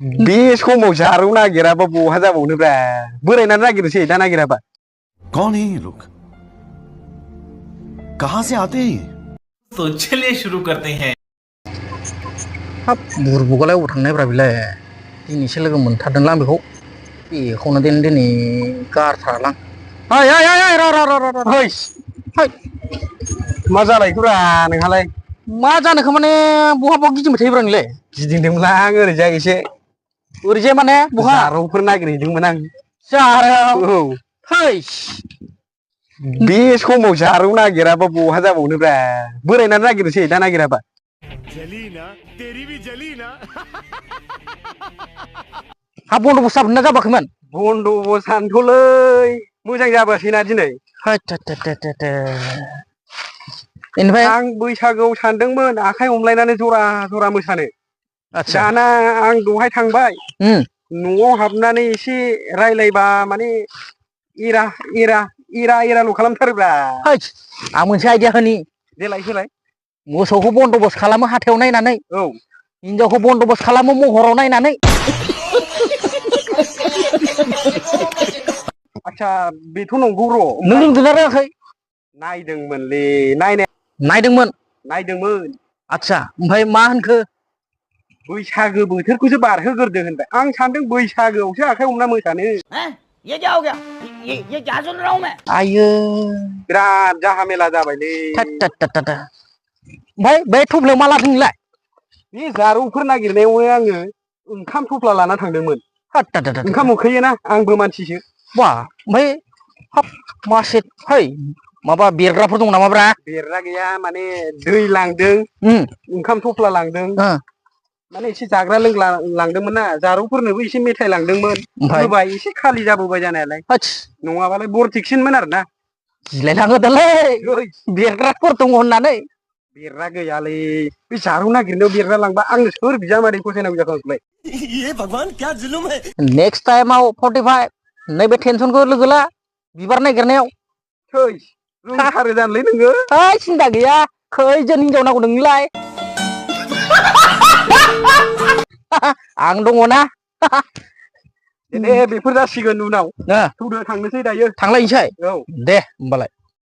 बे समाव जारौ नागिराबा बहा जाबावनोब्रा बोरायनानै नागिरनोसै दा नागिराबा कौन है ये लोग कहां से आते हैं तो चलिए शुरू करते हैं हाब बुरबुगालाय अबाव थांनायब्रा बिलाय दिनैसो लोगो मोनथारदोंलां बेखौ बेखौनो दिनै गारथारालां हाय हाय हाय र र र र र हैस हाय मा जालायखोब्रा नोंहालाय मा जानोखो माने बहा बहा गिदिंबाय थायोब्रा नोंलाय गिदिंदोंमोनलां ओरैजाय एसे ओरैजाय माने बहा जारौफोर नागिरहैदोंमोन आं जारौ औ हैस बे समाव जारौ नागिराबा बहा जाबावनोब्रा बोरायनानै नागिरनोसै दा नागिराबा जली ना तेरी भी जली ना हा बन्द'बस्त जाबोना जाबाखैमोन बन्द'बस्त सानथ'लै मोजां जाबोआसैना दिनै बेनिफ्राय आं बैसागोआव सानदोंमोन आखाइ हमलायनानै जरा जरा मोसानो आदसा दाना आं दहाय थांबाय न'आव हाबनानै एसे रायलायबा माने एरा एरा एरा एराल' खालामथारोब्रा आं मोनसे आइडिया होनि देलाय होलाय मोसौखौ बन्द'बस्त खालामो हाथायाव नायनानै औ हिनजावखौ बन्द'बस्त खालामो महराव नायनानै आच्छा बेथ' नंगौ र' नों रोंदोंना रोङाखै नायदोंमोनलै नायदोंमोन आदसा ओमफ्राय मा होनखो बैसागो बोथोरखौसो बारहोग्रोदो होनबाय आं सानदों बैसागोआवसो आखाइ हमना मोसानो ये क्या हो गया ये क्या सुन रहा हूँ मैं आयो बिराद जाहामेला जाबायलै ओमफ्राय बे थफ्लायाव मा लादों नोंलाय बे जारौफोर नागिरनायावनो आङो ओंखाम थफ्ला लाना थांदोंमोन ओंखाम उखैयोना आंबो मानसिसो बा ओमफ्राय हाब मासे है माबा बेरग्राफोर दं नामाब्रा बेरग्रा गैया माने दै लांदों ओंखाम थफ्ला लांदों माने एसे जाग्रा लोंग्रा लांदोंमोन ना जारौफोरनोबो एसे मेथाइ लांदोंमोन होबाय एसे खालि जाबोबाय जानायालाय नङाबालाय बरथिकसिनमोन आरोना गिलायलाङो दालै बेरग्राफोर दङ होननानै बेरग्रा गैयालै बे जारौ नागिरनायाव बेरग्रा लांबा आंनो सोर बिजामादै फसायनांगौ जाखो आंखौलाय ये भगवान क्या जुलुम है नेक्स्ट टाइमाव 45 नैबे टेनसनखौ लोगो ला बिबार नागिरनायाव थै रोंथारो जानोलै नोङो सिन्था गैया खैजोन हिनजाव नांगौ नोंनोलाय आं दङना दे बेफोर जासिगोन उनाव थौदो थांनोसै दायो थांलायनोसै औ दे होमबालाय